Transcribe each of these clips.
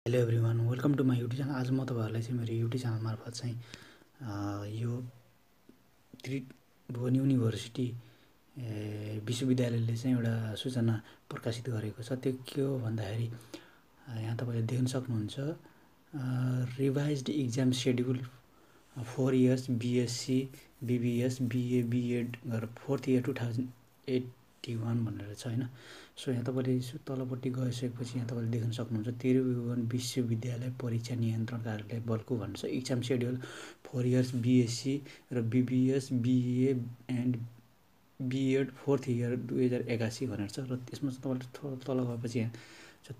Hello everyone, welcome to my YouTube channel. आज म तपाईँहरूलाई चाहिँ मेरो युट्युब च्यानल मार्फत चाहिँ यो त्रिभुवन युनिभर्सिटी विश्वविद्यालयले चाहिँ एउटा सूचना प्रकाशित गरेको छ। त्यो के हो भन्दाखेरि यहाँ तपाईँले देख्न सक्नुहुन्छ, revised exam schedule 4 years BSc BBS BA BEd गरेर 4th year 2081 भनेर छ होइन। सो यहाँ तपाईँले तलपट्टि गइसकेपछि यहाँ तपाईँले देख्न सक्नुहुन्छ, त्रिभुवन विश्वविद्यालय परीक्षा नियन्त्रण कार्यालय बल्कु भन्छ। इक्जाम सेड्युल 4 इयर्स बिएससी र BBS BA and BEd 4th year 2081 भनेर छ। र त्यसमा तपाईँले तल गएपछि यहाँ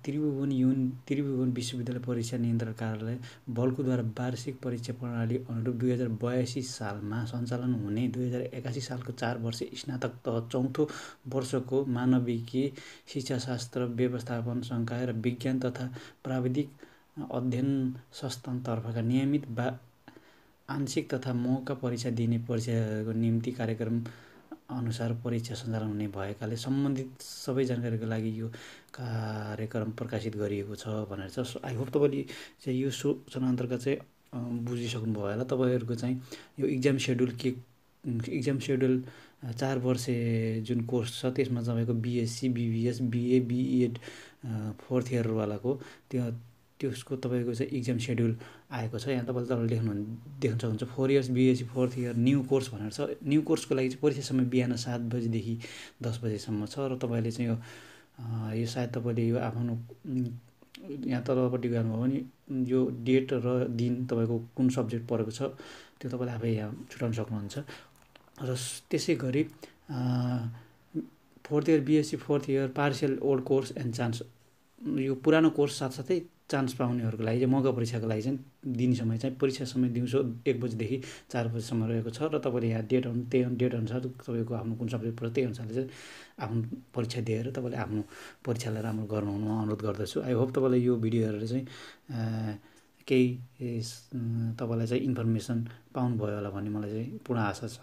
त्रिभुवन विश्वविद्यालय परीक्षा नियन्त्रण कार्यालय बल्कुद्वारा वार्षिक परीक्षा प्रणाली अनुरूप 2082 सालमा सञ्चालन हुने 2081 सालको 4 वर्ष स्नातक तह 4औं वर्षको मानविकी शिक्षाशास्त्र व्यवस्थापन संकाय र विज्ञान तथा प्राविधिक अध्ययन संस्थानतर्फका नियमित आंशिक तथा मौका परीक्षा दिने परीक्षाको निम्ति कार्यक्रम अनुसार परीक्षा सञ्चालन हुने भएकाले सम्बन्धित सबै जानकारीको लागि यो कार्यक्रम प्रकाशित गरिएको छ भनेर छ। आई होप तपाईँले चाहिँ यो सूचना अन्तर्गत चाहिँ बुझिसक्नु भयो होला। तपाईँहरूको चाहिँ यो इक्जाम सेड्युल 4 वर्ष जुन कोर्स छ त्यसमा तपाईँको BSc BBS BA BEd 4th year वालाको त्यसको तपाईँको चाहिँ इक्जाम सेड्युल आएको छ। यहाँ तपाईँले देख्न सक्नुहुन्छ 4 years BSc 4th year new course भनेर छ। न्यू कोर्सको लागि चाहिँ परीक्षा समय बिहान 7 बजेदेखि 10 बजेसम्म छ। र तपाईँले चाहिँ यो सायद तपाईँले यो आफ्नो यहाँ तलपट्टि गर्नुभयो भने यो डेट र दिन तपाईँको कुन सब्जेक्ट परेको छ त्यो तपाईँले आफै यहाँ छुटाउन सक्नुहुन्छ। र त्यसै गरी 4th year BSc 4th year partial old course and chance, यो पुरानो कोर्स साथसाथै चान्स पाउनेहरूको लागि चाहिँ मौका परीक्षाको लागि चाहिँ दिने समय चाहिँ परीक्षा समय दिउँसो 1 बजेदेखि 4 बजेसम्म रहेको छ। र तपाईँले यहाँ डेट अनुसार तपाईँको आफ्नो कुन सब्जेक्ट पर्छ त्यही अनुसारले चाहिँ आफ्नो परीक्षा दिएर तपाईँले आफ्नो परीक्षालाई राम्रो गर्नुहुन अनुरोध गर्दछु। आई होप तपाईँलाई यो भिडियो हेरेर चाहिँ केही तपाईँलाई चाहिँ इन्फर्मेसन पाउनुभयो होला भन्ने मलाई चाहिँ पूर्ण आशा छ।